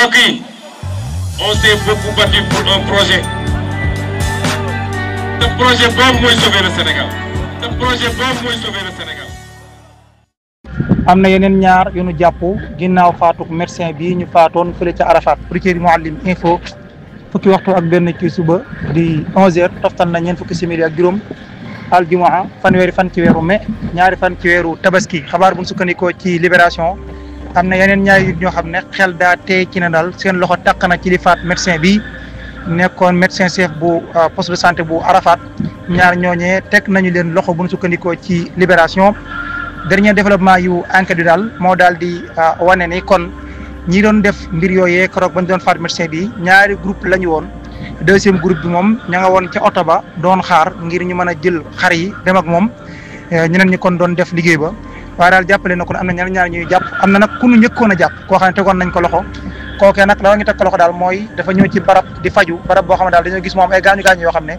mbokk yi on s'est beaucoup battu pour un projet te projet boobu mooy sauver le Sénégal te projet boobu mooy sauver le Sénégal. am na yeneen ñaar yu ñu jàpp ginnaaw faatu médecin bii ñu faatoon fële ca Arafat Brikeyri Mouhalim info fukki waxtu ak benn ci suba di 11h toftal na ñeent fukki simili ak juróom aljumaa fanweeri fan ci weeru mai ñaari fan ci weeru tabaski xabaar bu ñu sukkandikoo ci libération am na yeneen ñaari nit ñoo xam ne xel daa tey ci na daal seen loxo taq na ci li faat médecin bi nekkoon médecin chef bu poste de santé bu Arafat ñaar ñooñee teg nañu leen loxo bu ñu sukkandikoo ci libération. dernier développement yu enquête bi daal moo daal di wane ni kon ñi doon def mbir yooyee keroog bañ doon faat médecin bi ñaari groupe la ñu woon deuxième groupe bi moom ña nga woon ca oto ba doon xaar ngir ñu mën a jël xar yi dem ak moom ñeneen ñi kon doon def liggéey ba waaye daal jàppale na kon am na ñeneen ñaar ñuy jàpp am na nag ku ñu njëkkoon a jàpp koo xam ne tegoon nañ ko loxo kookee nag la ñu teg ko loxo daal mooy dafa ñëw ci barab di faju barab boo xam ne daal dañoo gis moom ay gaañu-gaañu yoo xam ne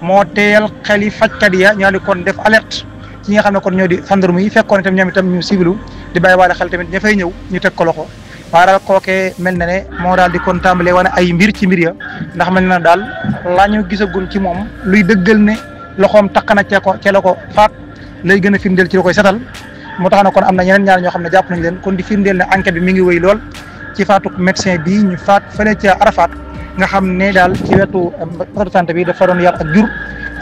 moo teel xeli fajkat ya ñoo di kon def alerte ci nga xam ne kon ñoo di gendarme yi fekkoon itam ñoom itam ñu civilu di bàyyi waale xel tamit ña fay ñëw ñu teg ko loxo waaye daal kookee mel na ne moo daal di kon tàmbalee wane ay mbir ci mbir ya ndax mel na daal la ñu gisagun ci moom luy dëggal ne loxoom takk na ca la ko faat lay gën a firndeel ci la koy setal moo tax na kon am na ñeneen ñaar ñoo xam ne jàpp nañ leen kon di firndeel ne enquête bi mi ngi wéy lool ci faatuk médecin bi ñu faat fële ca Arafat nga xam ne daal ci wetu poste de santé bi dafa doon yar ak jur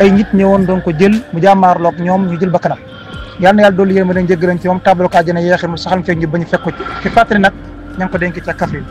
ay nit ñëwoon doon ko jël mu jàmmaarloog ñoom ñu jël bakkanam yal na yàlla dolli yéen ma leen jéggalan ci moom tàbbal ko àjjana yeexir mu saxal feeg ñu bañ fekk ko ci fàttali nag ña ngi ko dénk ca Kaffrine